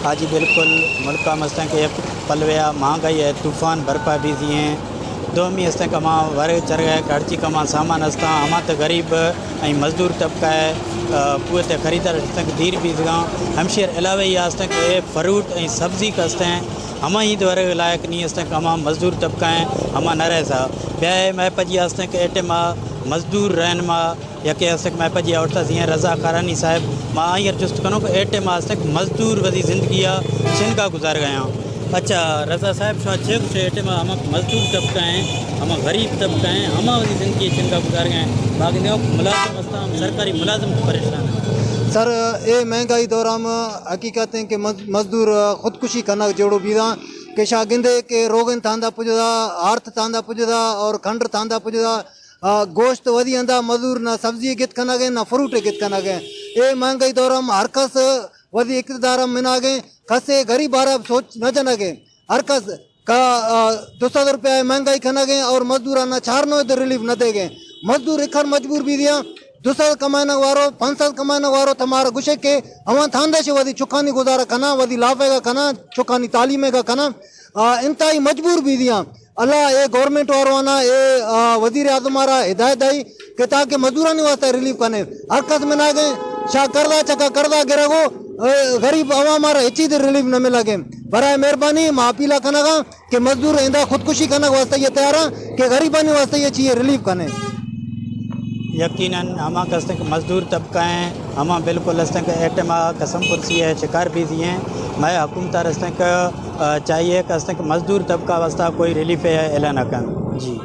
ہاں جی، بالکل۔ ملک ءَ مستیں کہ یک پلوے ءَ مہنگائی ءِ طوفان برپا بیزی ایں۔ دومی استیں کہ ہما ورگ چرگ ءِ کہ ہرچی کما سامان استاں، ہما تے غریب ءُ مزدور طبقہ ءِ، آ، قوت خریدار استیں کہ دیر بیزگاں۔ ہمشیر علاوہ یہ استیں کہ اے فروٹ ءُ سبزی کہ استیں، ہما ہی ورگ لائق نہیں استیں کہ ہما مزدور طبقہ ایں، ہما نہ رہسا۔ بیا اے مئے پجی استیں کہ اے ٹائم ءَ مزدور رہنما یکے ہستک مئے پجی اوڑتا زی ایں رضا خارانی صاحب، ما آئی ءَ جست کنوں کہ اے ٹائم ءَ ہستک مزدور وتی زندگی ءَ چنگا گزارگ ءَ آں۔ اچھا رضا صاحب، شما چے گوشے، اے ٹائم ءَ ہما مزدور طبقہ ایں، ہما غریب طبقہ ایں، ہما وتی زندگی ءَ چنگا گزارگ ءَ ایں؟ باقی دیو ملازم ہستاں، ہم سرکاری ملازم پریشان ایں۔ سر، اے مہنگائی دور ءَ ہم حقیقت ایں کہ مز-، مزدور خودکشی کنگ جوڑو بیداں کہ شا گندے کہ روغن تھاندا پجدا، آرت تھاندا پجدا اور کھنڈ تھاندا پجدا، آ، گوشت ودی ہندا مزور نہ سبزی گت کنگ ءَ، نہ فروٹ گت کنگ ءَ۔ اے مہنگائی دور ءَ ہم ہر کس ودی اقتدار ءَ مناگ ءَ، کس ءَ غریب ءَ را سوچ نہ جنگ ءَ۔ ہر کس کا، آ، دو سد روپیہ مہنگائی کنگ ءَ اور مزدوراں نہ چار نو ریلیف نہ دیگ ءَ۔ مزدور اکھر مجبور بی دیاں، دو سد کمائنگ وارو، پنچ سد کمائنگ وارو تمارا گشے کہ ہواں تھاندے شے ودی چکانی گزارہ کناں، ودی لافے گا کناں، چکانی تعلیمے گا کناں۔ آ، انتہائی مجبور بی دیاں۔ اللہ اے گورنمنٹ واروانا، اے، آ، وزیر اعظم ءَ را ہدایت دائی کہ تاکہ مزدورانی واسطہ ریلیف کنے۔ ہر کس مناگیں شاہ قرضہ چکا قرضہ گرگو، اے، غریب عوام ءَ را ہچی دے ریلیف نہ ملگیں۔ برائے مہربانی ما اپیلا کنگاں کہ مزدور ایندا خودکشی کنگ واسطہ یہ تیار ہیں کہ غریبانی واسطہ یہ چیئے ریلیف کنے۔ یقیناً ہما کستیں کہ مزدور طبقہ ہیں، ہما بالکل ہستیں کہ اے ٹائم ءَ قسم پرسی ءِ شکار بیزی ہیں۔ مئے حکومت ءَ را ہستیں کہ، آ، چاہیے کہ ہستیں کہ مزدور طبقہ واسطہ کوئی ریلیف ءِ اعلان کن۔ جی۔